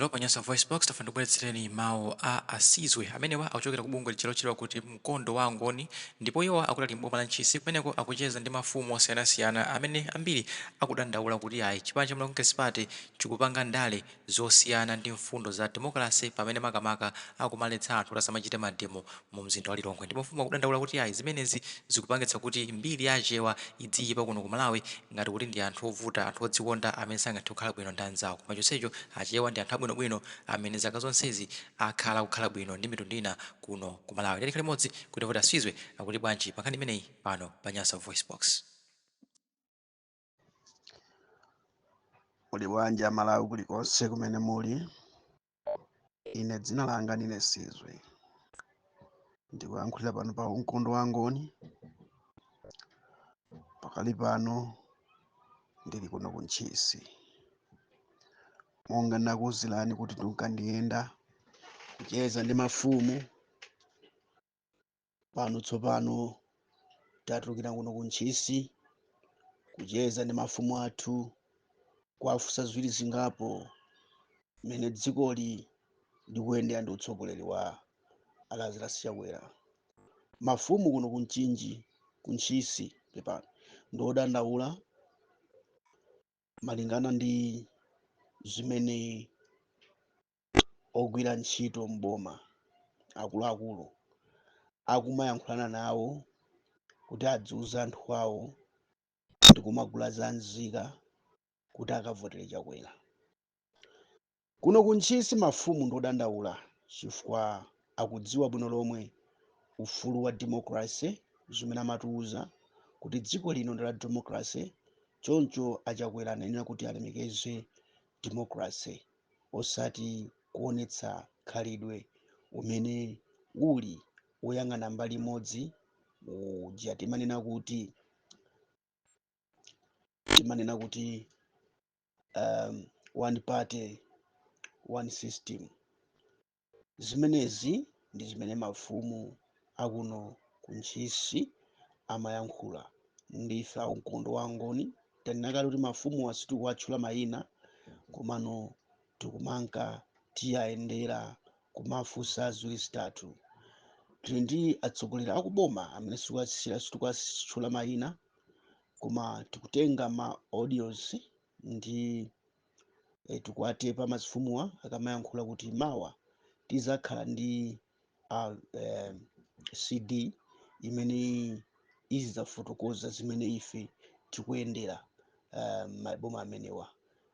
Lero pa Nyasa VoiceBox tafuna tikubweretsereni mawu a a Sizwe amenewa akuchokera ku bungwe lija lotchedwa kuti Mkondo wa Angoni ndipo iwowa akuti ali m'boma la Ntchisi kumeneko akucheza ndi mafumu osiyanasiyana amene ambiri akudandaula kuti ayi chipani cha Malawi Congress Party chikupanga ndale zosiyana ndi mfundo za demokalase pamene makamaka akumaletsa anthu kuti asamachite mademo mu mzinda wa Lilongwe ndipo mafumu akudandaula kuti ayi zimenezi zikupangitsa kuti mbiri ya Achewa idziyipa kuno ku Malawi ngati kuti ndi anthu ovuta, anthu odzikonda amene sangathe kukhala bwino ndi anzawo koma chonsecho Achewa ndi anthu abwinobwino amene zaka zonsezi akhala akukhala bwino ndi mitundu ina kuno ku Malawi. Tiyeni tikhale limodzi kuti timve kuti a Sizwe akuti bwanji pa nkhani imeneyi pano pa Nyasa VoiceBox. Muli bwanji Amalawi kulikonse kumene muli? Ine dzina langa ndine Sizwe, ndikuyankhulira pano pa Mkondo wa Ngoni. Pakali pano ndili kuno ku Ntchisi. Monga ndakuwuzirani kuti ndinkandiyenda kucheza ndi mafumu, pano tsopano tatulukira kuno ku Ntchisi kucheza ndi mafumu athu, kuwafunsa ziwiri zingapo mmene dzikoli likuyendera ndi utsogoleri wa a Lazarus Chakwera. Mafumu kuno ku Mchinji, ku Ntchisi pepani, ndi odandaula malingana ndi zimene ogwira ntchito m'boma akuluakulu akumayankhulana nawo kuti adziuza anthu awo ndi kumagula za nzika kuti akavotere Chakwera. Kuno ku Ntchisi mafumu ndi odandaula chifukwa akudziwa bwino lomwe ufulu wa democracy, zimene amatiuza kuti dziko lino ndi la democracy. Choncho a Chakwera anayenera kuti alemekeze democracy, osati kuonetsa khalidwe umene uli woyang'ana mbali imodzi uja. Timanena kuti one party, one system. Zimenezi ndi zimene mafumu akuno ku Ntchisi amayankhula. Ndife aumkondo wa Ngoni. Tanena kale kuti mafumu sitikuwatchula mayina, komano tikumanka tiyayendera kumafunsa ziwiri zitatu. Tili ndi atsogoleri akuboma amene sitikuwatchula mayina, koma tikutenga ma audios ndi tikuwatepa mazifumuwa akamayankhula kuti mawa tizakhala ndi CD imene izidzafotokoza zimene ife tikuyendera maboma amenewa.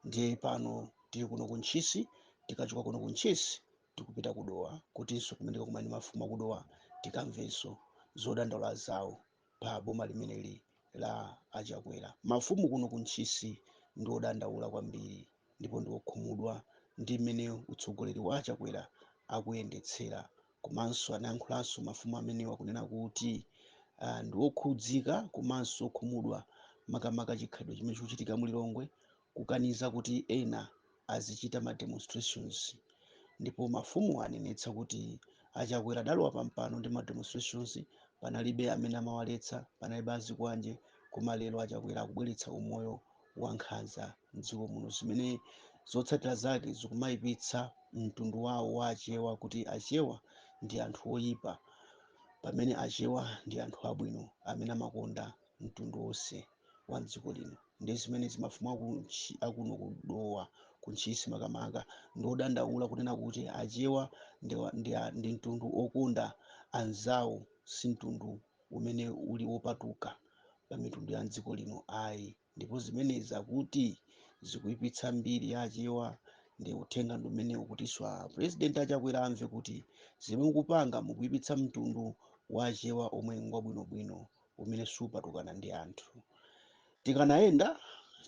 Ndiye pano tili kuno ku Ntchisi. Tikachoka kuno ku Ntchisi tikupita ku Dowa kutinso kumene kumene mafumu aku Dowa tikamvenso zodandaula zawo pa boma limeneli la aChakwera. Mafumu kuno ku Ntchisi ndi odandaula kwambiri ndipo ndi okhumudwa ndi mmene utsogoleri wa aChakwera akuyendetsera. Komanso anayankhulanso mafumu amenewa kunena kuti ndi okhudzika komanso okhumudwa makamaka chikhalidwe chimene chikuchitika mu Lilongwe, kukaniza kuti ena azichita ma demonstrations. Ndipo mafumu anenetsa kuti aChakwera adalowa pampano ndi ma demonstrations, panalibe amene amawaletsa, panalibe azikwanje, koma lero aChakwera akubweretsa umoyo wa nkhanza mdziko muno, zimene zotsatira zake zikumayipitsa mtundu wawo wa Achewa, kuti Achewa ndi anthu oyipa, pamene Achewa ndi anthu abwino amene amakonda mtundu wonse wa mdziko lino. Ndi zimene mafumu akuno ku Dowa, ku Ntchisi makamaka, ndi odandaula kunena kuti Achewa ndi mtundu okonda anzawo, si mtundu umene uli wopatuka pa mitundu ya mdziko lino ayi. Ndipo zimenezi akuti zikuyipitsa mbiri ya Achewa. Ndi uthenga ndi umenewu kutinso a President aChakwera amve kuti zimene mukupanga mukuyipitsa mtundu wa Achewa omwe ngwabwinobwino, umene supatukana ndi anthu. Tikanayenda,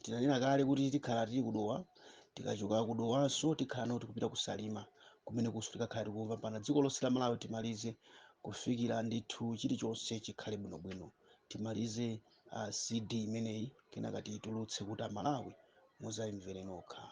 tinanena kale kuti tikhala tili ku Dowa. Tikachoka ku Dowanso tikhala noti kupita ku Salima, kumene kuso tikakhala tikumva pana dziko lonse la Malawi. Timalize kufikira ndithu chilichonse chikhale bwinobwino, timalize CD imeneyi, kenaka tiyitulutse kuti Amalawi muzayimvere nokha.